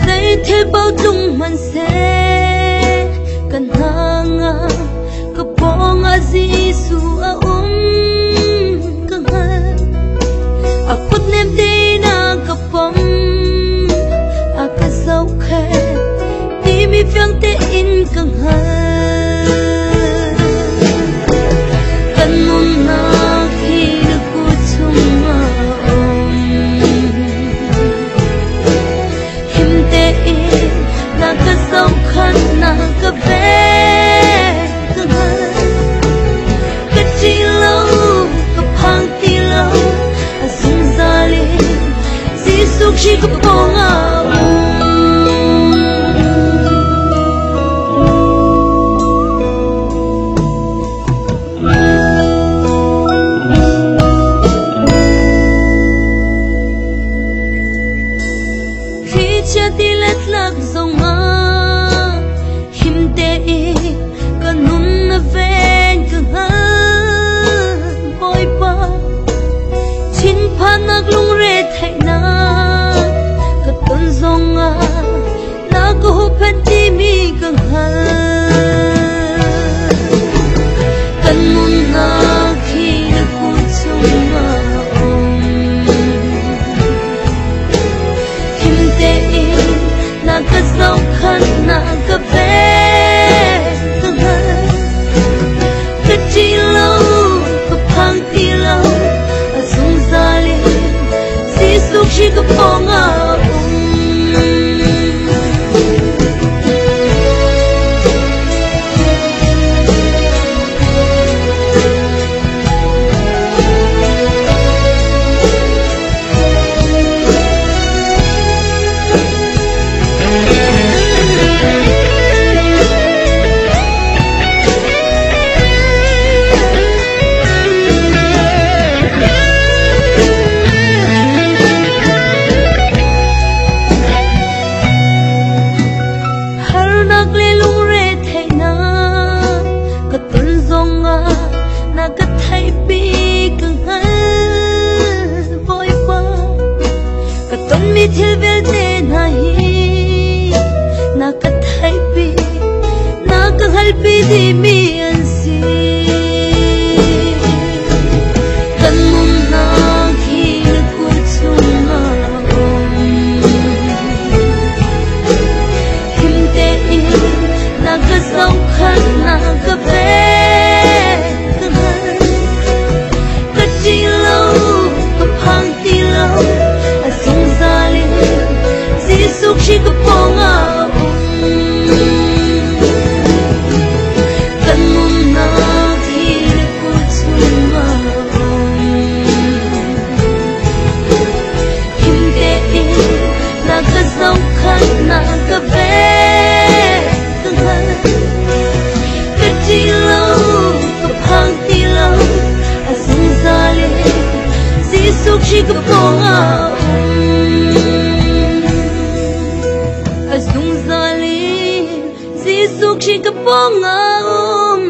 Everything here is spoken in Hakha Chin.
Zeithil paoh tlung hmanhseh ka hna nga ka pawngah Jesuh a um ka hngalh. A kut nem tein a ka pom, a ka zohkhenh timi fiang tein ka hngalh. Kan nunnak hi na kut chungah a um. Him tein na ka zohkhenh, na ka ven ka hngalh. Ka ṭih lo, ka phang ti lo, a zungzal in Jesuh Khrih ka pawngah um. Thlichia tilet lak zongah him tein ka nun na ven ka hngal Bawipa. Thinphannak lungretheihnak ka ton zongah na ka huhphenh timi ka hngal. Kan nunnak hi na kut chungah a um. Him tein na ka zohkhenh, na ka ven ka hngalh. Ka ṭih lo, ka phang ti lo, a zungzal in Jesuh Khrih ka pawngah a um. Harnak le lungretheihnak ka ton zongah na ka theihpi ka hngal Bawipa. Ka tonmi thil vialte hna hi na ka theihpi, na ka hngalhpi dihmi an si. Kan nunnak hi na kut chungah a um. Him tein na ka zohkhenh, na ka ven ka hngalh. Ka ṭih lo, ka phang ti lo, a zungzal in Jesuh Khrih ka pawngah a um. Kan nunnak hi na kut chungah a um. Him tein na ka zohkhenh, na ka ven ka hngalh. Ka ṭih lo, ka phang ti lo, a zungzal in Jesuh Khrih ka pawngah a um. A zungzal in Jesuh Khrih ka pawngah a um.